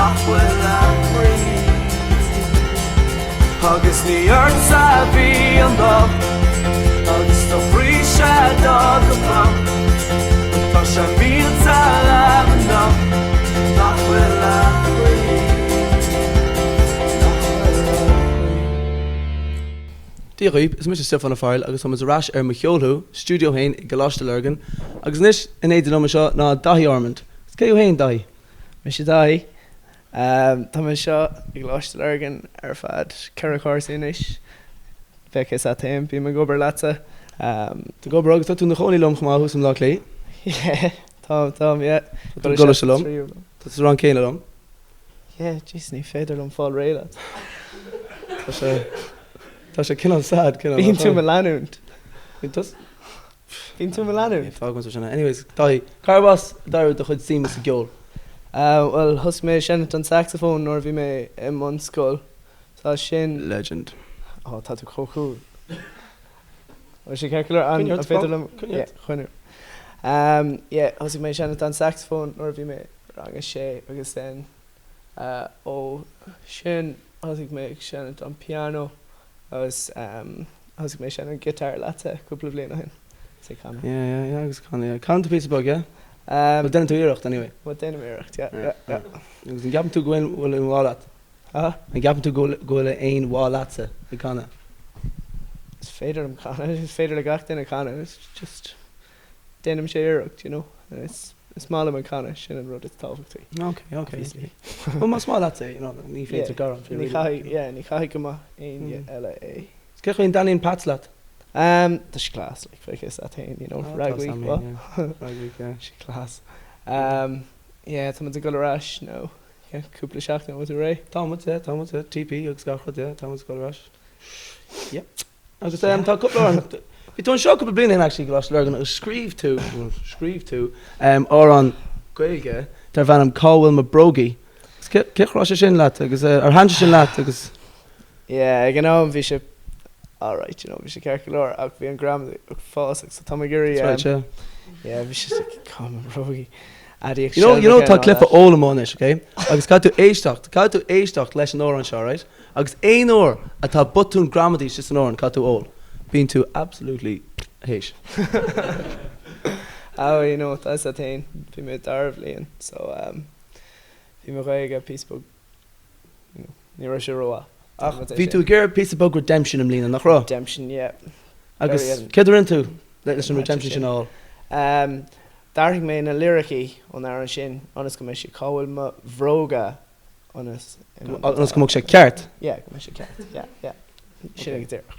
Nach bhfuil a chroí. Agus ní ortsa a bhí an locht Agus do chroí-se do go bocht Tá sé millte leat anocht Nach bhfuil a chroí. Nach bhfuil a chroí. Dia dhaoibh, is mise Stiofán Ó Fearghail agus táimid ar ais ar Mo Cheol Thú, Stiúideo 1 i gColáiste Lurgan agus anois in éindí liom anseo ná Daithí Ormond. Agus cé thú féin, Daithí? Mise Daithí. Tá mé anseo i gColáiste Lurgan ar feadh 4 chúrsaí anois. Bheadh a fhios a't féin, bím ag obair leatsa. Tá ag obair agus tá tú ina chónaí liom chomh maith thuas i mBleá Cliath. Yeah, táim, táim, yeah. Tá tú i gcoláiste liom. Tá tú sa rang céanna liom. Yeah, jeez, ní féidir liom fáil réidh leat. Tá sé, tá sé cineál sad, cineál. Bíonn tú mo leanúint. Bíonn tusa. Bíonn tú mo leanúint. Fág muid sin. Anyways, Daithí, cárb as a d'éirigh do chuid suime sa gceol? Bhuel, thosaigh mé ag seinnt an saxophone nuair a bhí mé i mbunscoil. Tá sin. Legend. Ó, tá tú chomh cool. Bhfuil sé ceart go leor? An Coinnigh ort, féidir liom? Coinnigh Yeah, ort. coinnigh. Um, yeah, thosaigh mé ag seinnt an saxophone nuair a bhí mé rang a sé agus then uh, ó sin thosaigh mé ag seinnt an piano agus um, thosaigh mé ag seinnt an guitar leatsa cúpla bliain ó shin. Is ag canadh. Yeah, yeah, yeah, agus canadh, yeah. Canann tú píosa beag, yeah? Um, Well, déanann tú iarracht, anyway. Well, déanaim iarracht, yeah, yeah, yeah. Agus an gceapann tú go bhfuil bhfuil aon mhaith leat? Huh? An gceapann tú go bhfuil aon mhaith leatsa ag canadh? Is féidir liom canadh, is féidir le gach duine canadh, it's just déanaimse iarracht, you know, and it's is maith liom an canadh, sin an rud is tábhachtaí. Ok, ok. Obviously. Well, más maith leatsa é, you know, ní féidir gearán faoi Ní really. chaithfidh, yeah, ní chaithfidh go mbeadh éinne eile é. Cén chaoi an dtaitníonn Pats leat? Um, tá sé class, like, bheadh a fhios a't féin, you know, Ah, tá Rag Week, Sammy, what? yeah. Rag Week, yeah. Sé class. Um, yeah, tá muid ag dul ar ais nó Yeah, cúpla seachtain, bhfuil tú réidh? Tá muid, yeah, tá muid, yeah, TP agus gach rud, yeah, tá muid ag dul ar ais. Yeah. Agus um, tá cúpla amhrán, bhí tú anseo cúpla bliain ó shin actually, i gColáiste Lurgan agus scríobh tú, well, scríobh tú um, amhrán Gaeilge darb ainm Cá bhfuil mo brógaí? Agus cé, cé chur sé sin leat agus uh, ar thaitin sé sin leat agus Yeah, ag an am bhí sé alright, you know, bhí sé ceart go leor ach bhí an gramadach ag fás agus tá mé ag iarraidh That's right, yeah. yeah, bhí sé like, cá bhfuil mo bhrógaí? Aidiacht You know, you know, seilbhe tá and all clip that. óil amuigh anois, ok? Agus caithfidh tú éisteacht, caithfidh tú éisteacht leis an amhrán seo, right? Agus aon uair atá botún gramadaí istigh san amhrán, caithfidh tú ól. Bíonn tú absolutely théis. Oh, you know, tá a fhios a't féin, bhí mé dara bhliain, so um, bhí mo Ghaeilge píosa beag Ní raibh sé rómhaith. Ach bhí tú ag iarraidh píosa beag redemption i mbliana, nach raibh? Redemption, yeah. Agus céard a rinne tú leis an redemption sin a fháil? Um, d'athraigh mé na liricí ón amhrán sin ionas go mbeidh sé cá bhfuil mo bhróga ionas Ionas go mbeadh sé ceart? Yeah, go mbeidh sé ceart, yeah, yeah. Sin é go díreach.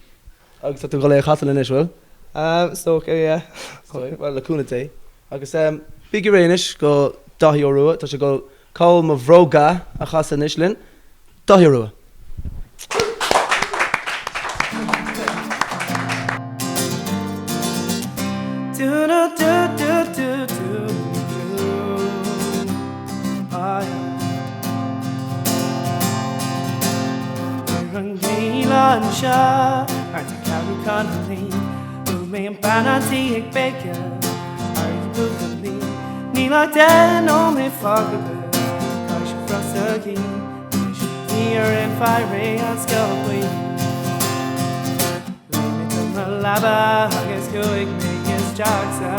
Agus tá tú ag dul é a chasadh linn anois, bhfuil? Um, is dócha, yeah. Bhuel, le cúnamh Dé. Agus um, bígí réidh anois do Daithí Ó Rua, tá sé ag dul Cá bhfuil mo bhróga a chasadh anois linn. Daithí Ó Rua. Ar an gcéilí anseo thart ar ceathrú Connolly Bhuail mé an bean an tí ag béiceadh ar na buachaillí Níl ach 10 nóiméad fágtha Caithfidh sé frosagí Anois bhí orainn fáil réidh an sciobthaí Léim mé go mo leaba agus chuaigh mé isteach sa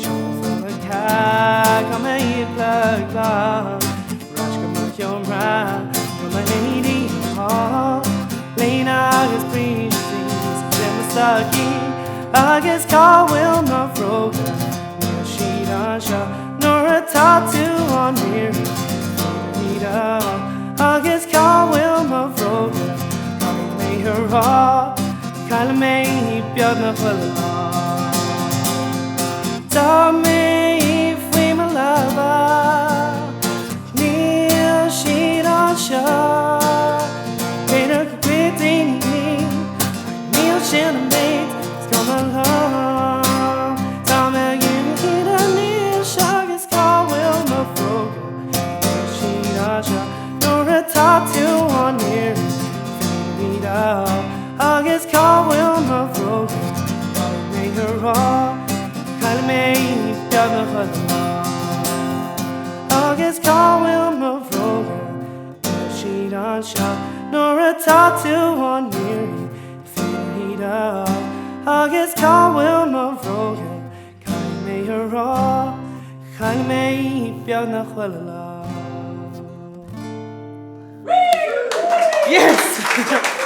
seomra folctha Chaith mé fhiacla glan Ar ais go mo sheomra go mo éadaí a fháil Léine agus brístí is ansin mo stocaí Agus cá bhfuil mo bhróga Níl siad anseo nuair atá tú á n-iarraidh Ní féidir iad a fháil Agus cá bhfuil mo bhróga Caithfidh mé a rá Caillim iad beagnach chuile lá Tá mé faoi mo leaba Níl siad anseo B'fhéidir gur ghoid daoine iad Ach níl sin an méid Is cuma liom Tá mé ag iarraidh iad anois Agus cá bhfuil mo bhróga Níl siad anseo Nuair atá tú á n-iarraidh Ní féidir iad a fháil Agus cá bhfuil mo bhróga Caithfidh mé a rá Caillim iad beagnach chuile lá Agus cá bhfuil mo bhróga? anseo nuair atá tú á n-iarraidh ní féidir iad a fháil agus cá bhfuil mo bhróga caithfidh mé a rá chaill mé iad beagnach chuile lá. Yes!